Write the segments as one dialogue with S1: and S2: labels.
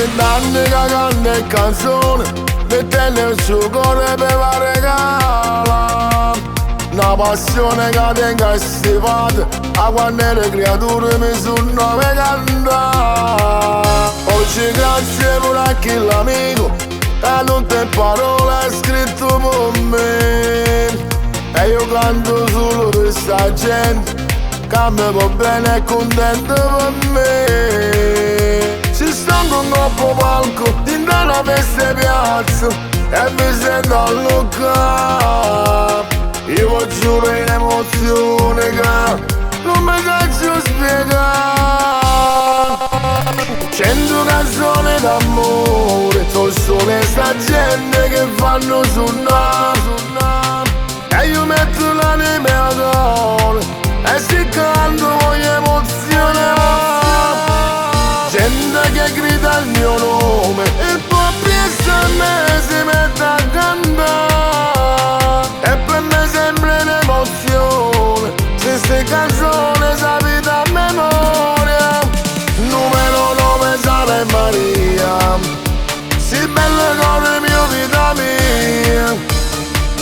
S1: vent'anni che canto 'e canzoni, mettenno 'o core pe' va regala. Na passione che tengo astipata, 'a quanno ero creatura mi sonnavo 'e cantà. Oggi grazie pure a chill'amico, ca tutte 'e parole ha scritto pe' me. E io canto solo per sta gente, che mi vo' bene e contenta per me. Si stongo 'ncopp 'o palco, dint' 'a na festa 'e piazza, e mi sento alluccà. Io vi giuro è n'emozione che nun me saccio spiegà. Cento canzoni d'amore, so solo sta gente che fanno suonare. E io metto l'anima e 'o core, e si canto voglio emozionare. Gente che grida il mio nome, e poi appresso a me si mette a cantare. E per me sembra un'emozione, se ste canzoni sapete a memoria. Numero 9 Salve Maria, si bella core mio vita mia,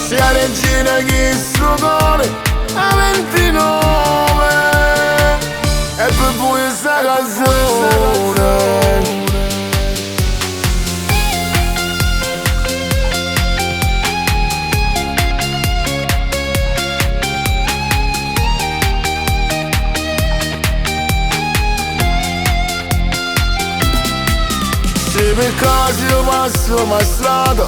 S1: si 'a regina 'e chisto core a 29 e per voi sta canzone. Se per caso io passo 'a strada,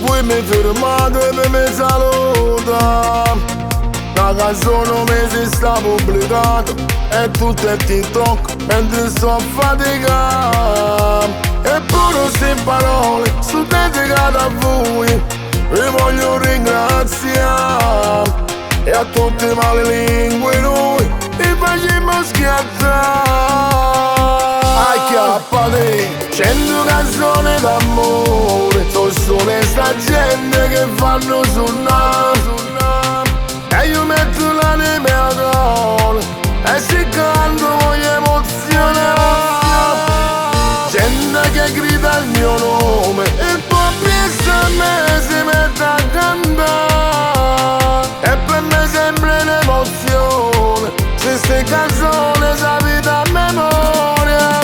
S1: voi mi fermate e mi saluta. La canzone mi si sta pubblicata e tutto è TikTok mentre sto a faticare. Eppure queste parole sono dedicate a voi, vi voglio ringraziare. E a tutte le male lingue noi li facciamo schiattare. Acchiappate, cento canzoni d'amore, sono solo sta gente che fanno suonare. E io metto l'anima e 'o core, e si canto voglio emozionare. Gente che grida il mio nome, e poi appresso a me si mette a cantare. E per me sembra un'emozione, se ste canzoni sapete a memoria.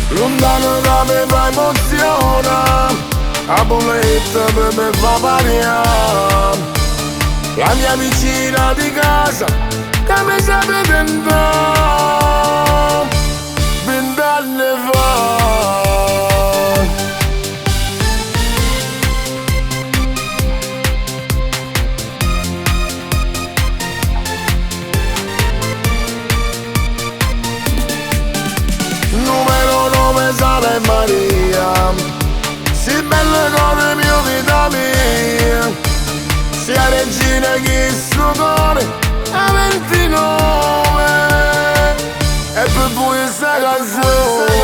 S1: Lontano da me fa emoziona, 'a bulletta per me fa parià. La mia vicina di casa che mi sape tentare vent'anni fa. Numero 9 Salve Maria, si bella core mio vita mia, si 'a regina 'e chisto core a 29 e per voi sta canzone.